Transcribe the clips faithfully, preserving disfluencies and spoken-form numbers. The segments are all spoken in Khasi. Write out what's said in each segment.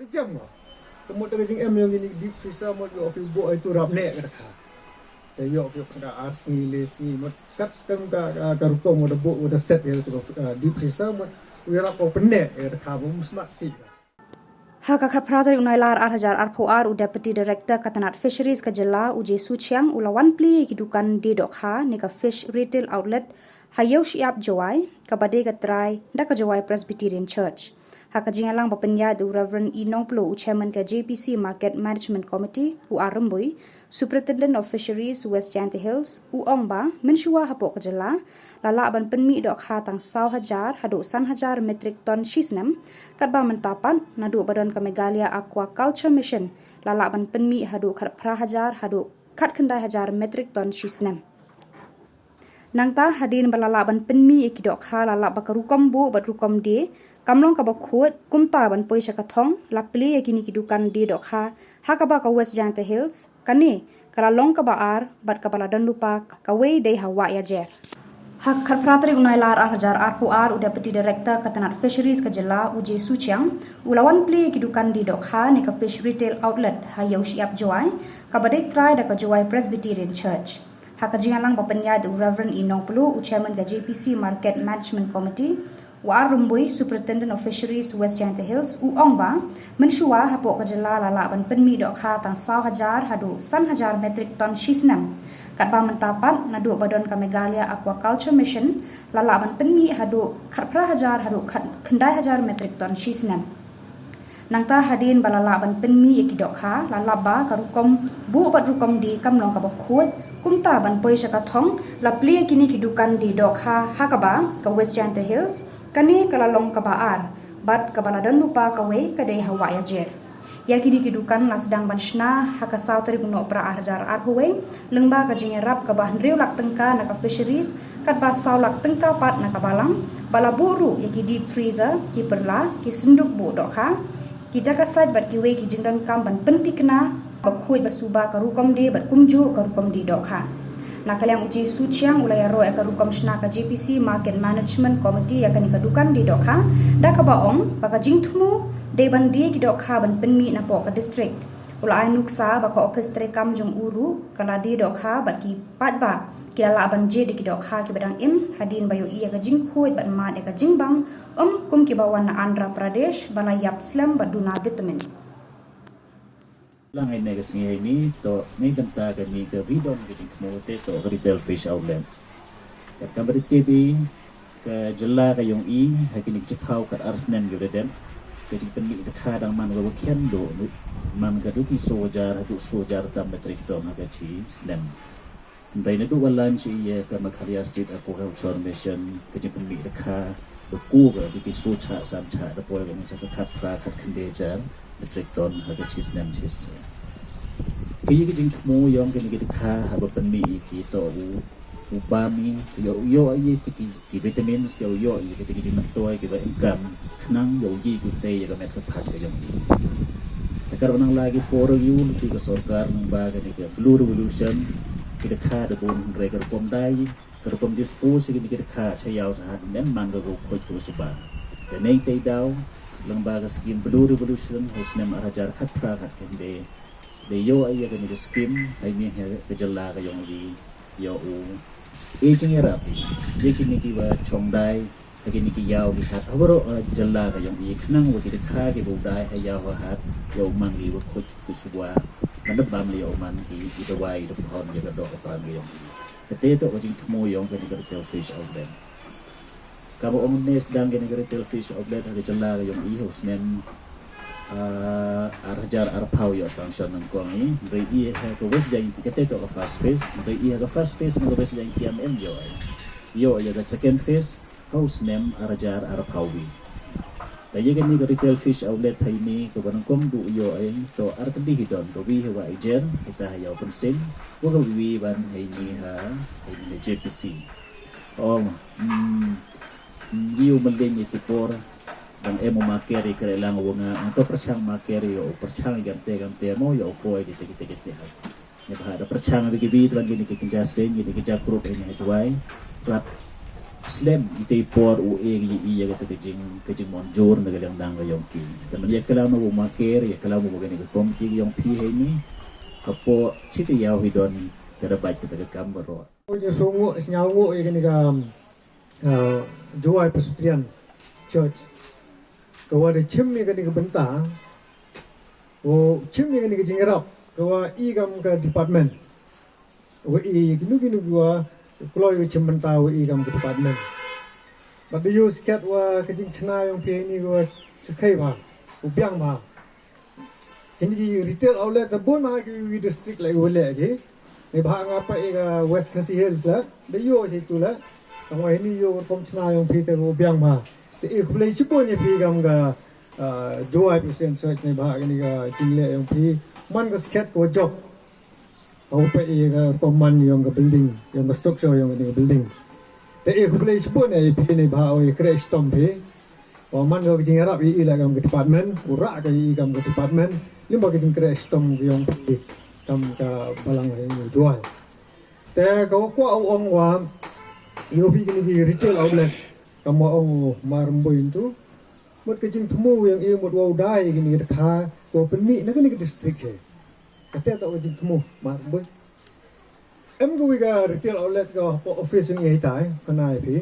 Jam mo. Te mut da ka jingem ïong ini deep freezer mut ïoh phi buh ïa itu rap ne ka dakha. Te ïoh phi khnang ar sngi le sngi mut kat tem ka ka rukom mut da buh mut da set ïa itu deep freezer mut ïoh rap ko pynne ïa dakha mut smat si. Ha ka khatphra tarik u Nailar ar hajar arphew ar, u Deputy Director ka tnat Fisheries ka jylla, u J Suchiang, u la wan plie ïa ki dukan die dohkha ne ka Fish Retail Outlet ha Ïewshyiap, Jowai, kaba dei ka trai da ka Jowai Presbyterian Church. Ha ka jingïalang ba pynïaid da u Reverend E Nongplo, u Chairman ka J P C Market Management Committee, u R Rymbui, Superintendent of Fisheries West Jaintia Hills, u ong ba mynshuwa hapoh ka jylla la lah ban pynmih dohkha tang saw hajar haduh san hajar metric ton shi snem, katba mynta pat naduh ba don ka Meghalaya Aquaculture Mission la lah ban pynmih haduh khatphra hajar haduh khatkhyndai hajar metric ton shi snem. Nangta hadien ba la lah ban pynmih ïa ki dohkha, la lap ba ka rukom buh bad rukom die kam long kaba khuid, kumta ban poi sha ka thong la plie ïa kine ki dukan die dohkha ha kaba ka West Jaintia Hills, kane ka la long kaba ar bad kaba la don lypa kawei dei ha Wahiajer. Ha ka khatphra tarik u Nailar ar hajar arphew ar, u Deputy Director ka tnat Fisheries ka jylla, u J Suchiang, u la wan plie ïa ki dukan die dohkha ne ka Fish Retail Outlet ha Ïewshyiap, Jowai, kaba dei trai da ka Jowai Presbyterian Church. Ha ka jingïalang ba pynïaid da u Reverend E Nongplo, u Chairman ka J P C Market Management Committee, u R Rymbui, Superintendent of Fisheries West Jaintia Hills, u ong ba mynshuwa hapoh ka jylla la lah ban pynmih dohkha tang saw hajar haduh san hajar metric ton shi snem, katba mynta pat naduh ba don ka Meghalaya Aquaculture Mission la lah ban pynmih haduh khatphra hajar haduh khatkhyndai hajar metric ton shi snem. Nangta hadien ba la lah ban pynmih ïa ki dohkha, la lap ba ka rukom buh bad rukom die kam long kaba khuid, kumta ban poi sha ka thong la plie ïa kine ki dukan die dohkha ha kaba ka West Jaintia Hills, kane ka la long kaba ar bad kaba la don lypa kawei ka dei ha Wahiajer. Ïa kine ki dukan la sdang ban shna ha ka saw tarik u Nohprah ar hajar arphew wei, lyngba ka jingïarap kaba hynriew lak tyngka na ka Fisheries, katba saw lak tyngka pat na ka balang, ba la buh ruh ïa ki deep freezer, ki pyrla, ki synduk buh dohkha, ki jaka sait bad kiwei ki jingdonkam ban pynthikna ba khuid ba suba ka rukom die bad kumjuh ka rukom die dohkha. Na ka liang u J Suchiang u la ïaroh ïa ka rukom shna ka J P C Market Management Committee ïa kane ka dukan die dohkha, da kaba ong ba ka jingthmu dei ban die ki dohkha ban pynmih napoh ka district. U la ai nuksa ba ka ophis treikam jong u ruh ka la die dohkha bad ki paidbah ki la lah ban jied ïa ki dohkha kiba dang im hadien ba ïohi ïa ka jingkhuid bad mad ïa ka jingbang, um kum kiba wan na Andhra Pradesh ba la ïap slem bad duna vitamin. Lang ine ka sngi ha ine to ngi bynta kane ka video ka jingthmu te to ka retail fish outlet. Kat kam ba dei ka jylla ka ïong i ha kine ki jingphaw kat ar snem ki ba dep ka jingpynmih dohkha dang man ka ba khian duh, man ka duh ki soo hajar haduh soo hajar tam metric ton ha ka shi snem. Hynrei naduh ba launch ïa ka Meghalaya State Aquaculture Mission ka jingpynmih dohkha da ku ka da ki soo chah san chah da poi ka sa ka khatphra khatkhyndai hajar metric ton ha ka shi snem shi snem. Ka ïa ka jingthmu ïong kane ka dohkha haba pynmih ïa ki to u u bam i ïoh ïoh ïa ki ki vitamins ïoh ïoh ïa ki ki jingmyntoi kiba em kam khnang ïoh ïa ki tei ïa ka met ka phad ka ïong i. Te ka ruh nang la ki por ïa u ki ka sorkar nang ba kane ka Blue Revolution ki dohkha da bun hynrei ka rukom dai ka rukom dispose ïa kine ki dohkha cha ïaw cha hat ym man ka ruh khuid ka suba. Te neng tei daw lyngba ka skim Blue Revolution ha u snem ar hajar khatphra khatkhyndai. Da ïoh ïa kane ka skim ha ine ha ka jylla ka ïong i ïoh u. I jingïarap ïa kine kiba chong dai ha kine ki ïaw ki hat ha baroh ka jylla ka ïong i khnang ba ki dohkha kiba u dai ha ïaw ha hat ïoh u man ki ba khuid ki suba. Ban da bam ïoh u man ki i dawai i da phon ïa ka doh ka pran ka ïong i. Kata to ka jingthmu ïong kane ka retail fish outlet. Kaba ong ne sdang kane ka retail fish outlet ha ka jylla ka ïong i ha u snem ah, ar hajar arphew ïoh sanction nyngkong i. Hynrei i ha ka West Jaintia kata to ka first phase. Hynrei i ha ka first phase na ka West Jaintia em ïoh i. Ïoh ïa ka second phase ha u snem ar hajar arphew wei. Ka ïa kane ka retail fish outlet ha ine kaba nyngkong duh ïoh i to ar tylli hi don, kawei ha Wahiajer kita ha Ïew Pynsin, wa kawei ban ha ine ha ha ine ha J P C. Ong, hmm, hmm, ïa u mlien ïa ki por dang em u marker ïa kre lang u nga, ong to pyrshang marker ïa u pyrshang ïa kante kante mo ïa u poi kite kite kite ha. Ïa ba da pyrshang ïa ki bit ban kine ki kynja seng ïa ki kynja group ïa ha Jowai. Rap Slem ite i por u e ïa kata ka jing ka jingmon jur na ka liang dang ka ïong ki. Te man ïa klam u ma ker ïa klam u ma kane ka komiti ka ïong phi hei ni. Ka por chita ïaw hi don ka da bait kata ka kam baroh. Oi je songo snyaw ngo ïa kane ka Jowai Presbyterian Church. Ka wa da chim ïa kane ka bynta. O chim ïa kane ka jingrap ka wa i kam ka department. Wa i kinu kinu ki wa kloi wa chim bynta wa i kam ka department. Bad da yu sket wa ka jingchna ïong phi ni wa chakhai ba u biang ba. Kini ki retail outlet ta bun ha ki wi district lai wa le ki. Ni ba nga pa i ka West Khasi Hills la da yu si tu la. Ka wa ni yu kom chna ïong phi ta u biang ba. Te i khublei shibun ïa phi kam ka Jowai Presbyterian Church ni ba kini ka jingle ïong phi man ka sket ko job. Ka u peit ïa ka rukom man ïong ka building, ïong ka structure ïong ka building. Te i khublei shibun ïa phi ni ba oi kre stom phi. O man ka jingïarap ïa i la kam ka department, u rah ka ïa i kam ka department, lim ba ka jingkre stom ïong phi kam ka balang ïa i jual. Te ka u kwah u ong wa ïa phi kini ki retail outlet kam wa ong mar mboi tu. Mut ka jingthmu ïong i mut wa u dai kini ki kha ko pynmih na kini ki district he. Kata to ka jingthmu mar bun. Em ka wi ka retail outlet ka hapoh office ïong i tai ka nai phi.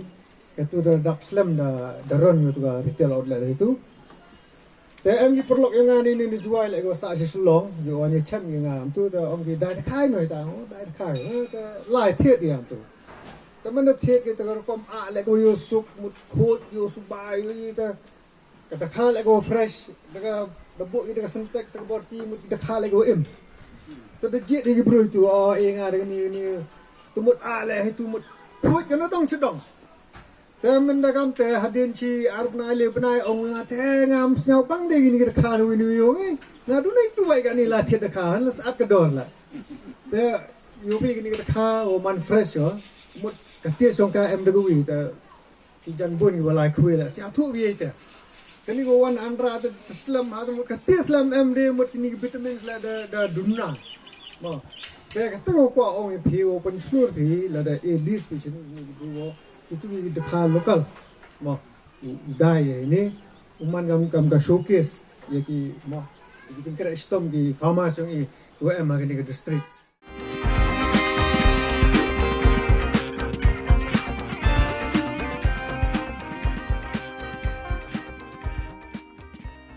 Ka tu da dap slem da da ron ka tu ka retail outlet itu. Te em ki perlok ïong nga ni ni ni juai le ka sa shi Shillong ïong ni chem ïong nga tu da om ki dai da kai no ta dai da kai ta lai thiet ïong tu. Te man da thiet ki ta ka rukom a le ko ïong suk mut khot ïong suk bai ïong ta. Ka ta kha le ko fresh da ka da bok ïa da ka Sintex da ka borti mut da kha le ko im. Ta da jied ïa ki brui tu o e nga da ni ni tu mut a le hi tu mut. Phuit ka na dong chedong. Te men da kam te hadien chi ar bnai le bnai ong nga te ngam sñiaw bang de ni ka kha ni ni ong nga du nei tu wai ka ni la thied da kha han la sat ka dor la. Te ïohi ka ni ka kha o man fresh o mut ka te song ka em da ka wi te. Ki jan bun ki wa lai khwai la sñiaw thuh wi te. Kani ko wan andra te slem ha te mut ka te slem em de mut kini ki vitamins la da da dunna. Mo. Te ka te ko kwa ong phi o pun slur phi la da e dis phi chin ni ki du o. Ki tu ki da kha local. Mo. U dai ye ni. U man kam kam ka showcase ye ki mo. Ki jingkre stom ki farmers ïong i wa em ha kani ka district.